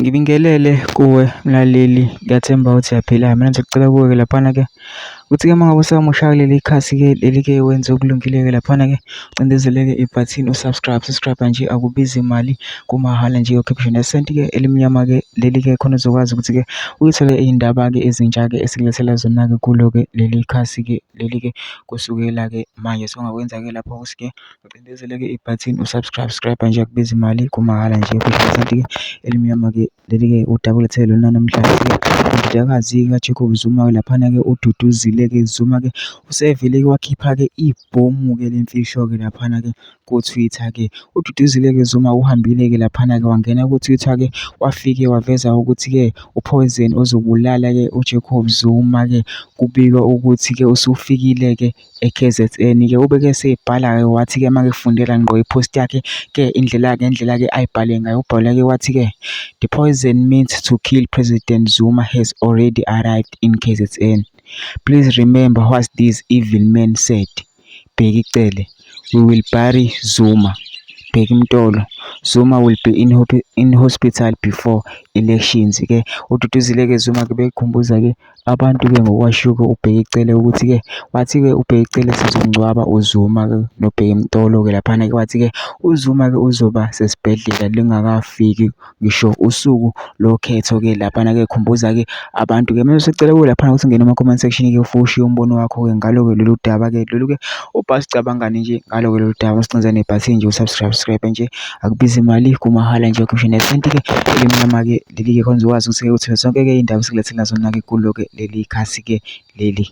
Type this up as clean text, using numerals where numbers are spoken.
Ngibingelele kuwe mlaleli, ngiyathemba ukuthi uyaphila. Mina nje ngicela kuwe-ke laphana-ke ukuthi-ke uma ngabe usamusha kuleli khasi-ke leli-ke wenze okulungile-ke laphana-ke ucindezeleke ibhathini subscribe nje, akubizi imali, kumahhala nje, ukhipha nesenti-ke elimnyama-ke leli-ke khona uzokwazi ukuthi-ke uyithole iy'ndaba-ke ezintsha-ke esikulethela zona-ke kulo-ke leli khasi-ke leli-ke kusukela-ke manje. So ongakwenza-ke lapho ukuthi-ke ucindezeleke ibhathini subscribe nje, akubizi imali, kumahhala nje, ukhipha nesenti-ke elimnyama-ke leli-ke udaba ulethele lona namhlanje-ke indodakazi kaJacob Zuma-ke laphana-ke uDuduzile-ke Zuma-ke usevele-ke wakhipha-ke ibhomu-ke lemfihlo-ke laphana-ke ku-Twitter-ke. UDuduzile-ke Zuma uhambile-ke laphana-ke wangena ku-Twitter-ke wafike waveza ukuthi-ke uphoyizeni ozobulala-ke uJacob Zuma-ke kubikwa ukuthi-ke usufikile-ke e-KZN-ke. Ubeke sebhala-ke wathi-ke makefundela ngqo i-post yakhe-ke ngendlela-ke ayibhale ngayo. Ubhale-ke wathi-ke, "The poison meant to kill President Zuma has already arrived in KZN. Please remember what this evil man said. Bheki Cele, we will bury Zuma. Bheki Mtolo, Zuma will be in hospital before elections." Ke uDuduzile-ke Zuma-ke bekhumbuza-ke abantu-ke ngokwasho-ke uBheki Cele ukuthi-ke wathi-ke uBheki Cele sizomngcwaba uZuma-ke noBheki Mtolo-ke laphana-ke wathi-ke uZuma-ke uzoba sesibhedlela lingakafiki ngisho usuku lokhetho-ke laphana-ke khumbuza-ke abantu-ke. Mase sicela kuwe laphana ukuthi ungene kuma-comment section-ke ufushiye umbono wakho-ke ngalo-ke lolu daba-ke lolu-ke ubhasicabangani nje ngalo-ke lolu daba. Usicinze nebhathini nje usubscribe nje, akubizi imali, kumahhala nje, ukhiphe nesenti-ke elimnyama-ke leli-ke khona uzokwazi ukuthi-ke uthole zonke-ke iy'ndaba esikulethela zona-ke kulo-ke leli khasi-ke leli.